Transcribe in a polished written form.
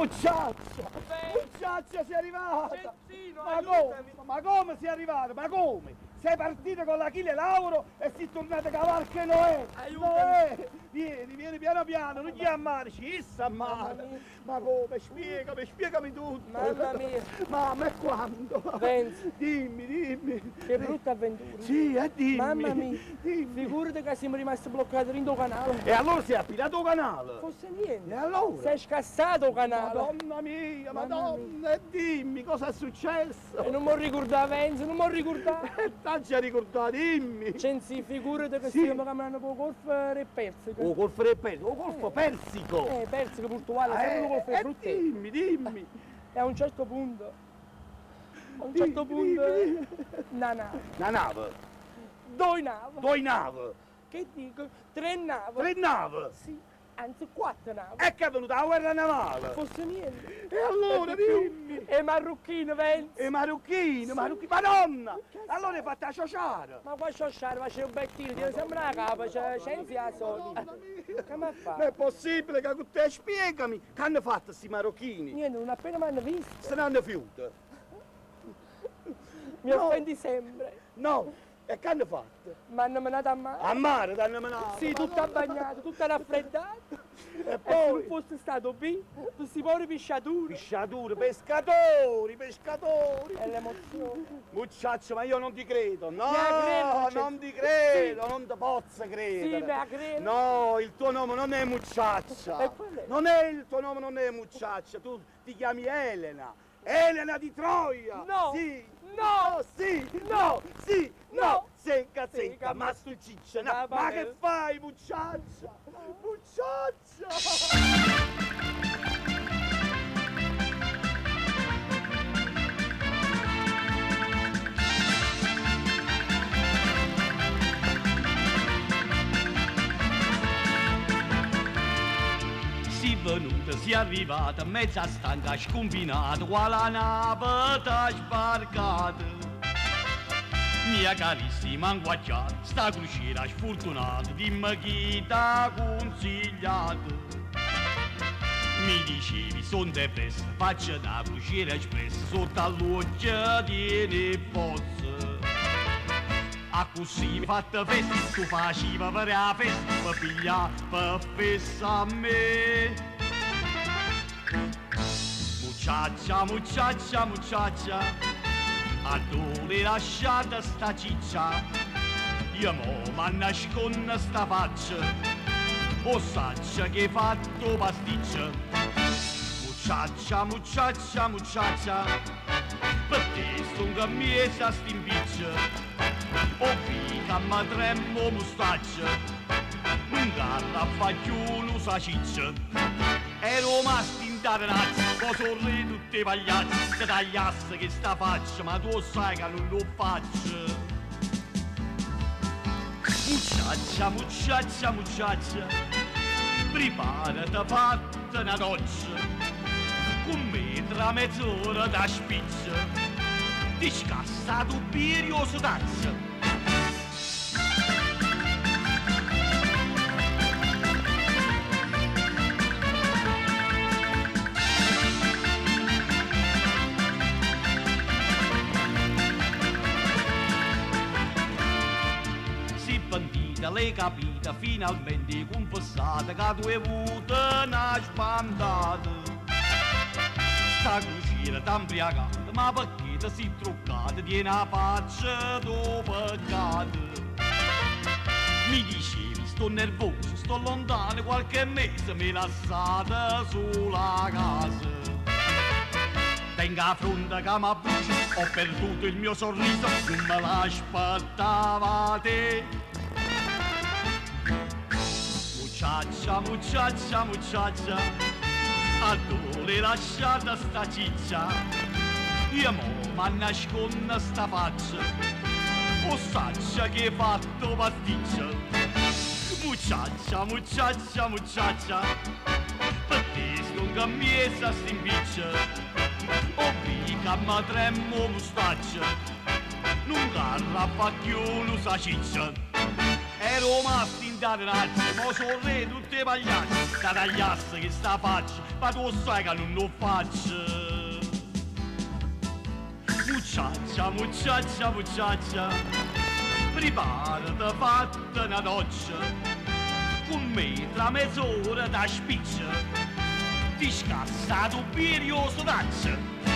Mucciaccia! Mucciaccia sei arrivata! Cenzino, Ma aiutami! come? Ma come sei arrivata? Ma come? Sei partita con l'Achille Lauro e sei tornata con la barca 'e Noè! Aiutami! Noè! Vieni, vieni piano piano, non gli a mare, ci issa a mare! Ma come? Spiegami, spiegami tutto! Mamma mia! Mamma, e quando? Renzo. Dimmi, dimmi! Che brutta avventura! Sì, dimmi! Mamma mia! Dimmi! Figurati che siamo rimasti bloccati dentro il canale! E allora si è appilato il canale? Fosse niente! E allora? Si è scassato il canale! Madonna mia, Mamma madonna, e dimmi cosa è successo? E non mi ricordavo, Enzo, non mi ricordavo! E t'ha già ricordato, dimmi! Cenzi, figurati che Sì. stiamo camminando per il golfo del Persico. O golfo del Persico, o golfo Persico! Persico, Portogallo, sempre il golfo eh, frutta. dimmi, dimmi! E a un certo punto, a un certo Dimmi, punto, dimmi. una nave, Una nave, due navi, due navi, che dico, tre navi, tre navi! sì, anzi quattro navi. E che è venuta la guerra navale! Fosse niente. E allora E di più, dimmi! E marocchino, pensi. E marocchino, marocchino, madonna! Allora hai fatta ciociare! Ma qua sciosciare, faceva un bel tiro, ti sembra una capa, cioè, Cenzi la solita. Madonna mia! Come fa? Non è possibile che con te spiegami! Che hanno fatto questi marocchini? Niente, non appena mi hanno visto, Se ne hanno fiuto! mi No. offendi sempre. No! E che hanno fatto? Mi hanno menato a mare. A mare ti hanno menato! Sì, tutta bagnata, tutta raffreddata. E E se non poi? fosse stato B, questi poveri pisciatori. Pisciature, pescatori, pescatori! E l'emozione. Mucciaccio, ma io non ti credo! No, Mi credo, non ti credo, non ti posso credere! Sì, mi credo. No, il tuo nome non è Mucciaccia! E qual è? Non è il tuo nome, non è Mucciaccia, tu ti chiami Elena! Elena di Troia! No! Sì! No! Sì! No! Sì! No! No! Secca, secca, Secca, ma stu ciccia, no. Ma Ma che vabbè. fai, Mucciaccia? Mucciaccia! Si venuta, si è arrivata, mezza stanca, scombinata, quale nave t'ha sbarcata. Mia carissima anguacciata, sta crociera sfortunata, dimmi chi t'ha consigliato. Mi dicevi, son depresso, faccio una crociera espressa, sotto all'occhio di pozzo. A così fatta festa, tu facevi per la festa, per pigliare, per fessa a me. Mucciaccia, mucciaccia, mucciaccia, a dove lasciata sta ciccia? Io mo m'annasconno sta faccia, o saccia che hai fatto pasticcio. Mucciaccia, mucciaccia, mucciaccia, per te son cammiesa st'impiccio. O fica ma tremmo mustaccio, non garra fa più lo saciccio. Ero rimasto in taranazzo, poi sorri tutte pagliacce, te tagliasse che sta faccia, ma tu sai che non lo faccio. Mucciaccia, mucciaccia, mucciaccia, preparati fatta una doccia, con me tra mezz'ora da spiccia, ti scassa tu birio sudaccia. Si pentita, l'hai capita, finalmente confessata che tu hai avuto una sbandata. Sta crociera t'ha imbriagata, ma perché ti sei truccata di una faccia do peccato? Mi dicevi, sto nervoso, sto lontano qualche mese, mi lasciate sulla casa. Tengo la fronte che mi brucia, ho perduto il mio sorriso, non me l'aspettavate. Mucciaccia, mucciaccia, mucciaccia, a dove lasciata sta ciccia? Io mo m'annasconno sta faccia, o saccia che hai fatto pasticcio. Mucciaccia, mucciaccia, mucciaccia, per te sto cammiesa st'impiccio. O mica ma tremmo mustaccio, non garra fa più lo saciccia. Ero rimasto in dint' 'a tinazza, mo so' 'o rre 'e tutt' 'e pagliacce, t' 'a tagliasse chesta faccia, ma tu 'o ssaje ca nun 'o faccio. Mucciaccia, mucciaccia, mucciaccia, priparate, fatte na doccia, cu me tra mezz'ora t' 'a spiccia, ti scassa 'a tubiera e 'o setaccio.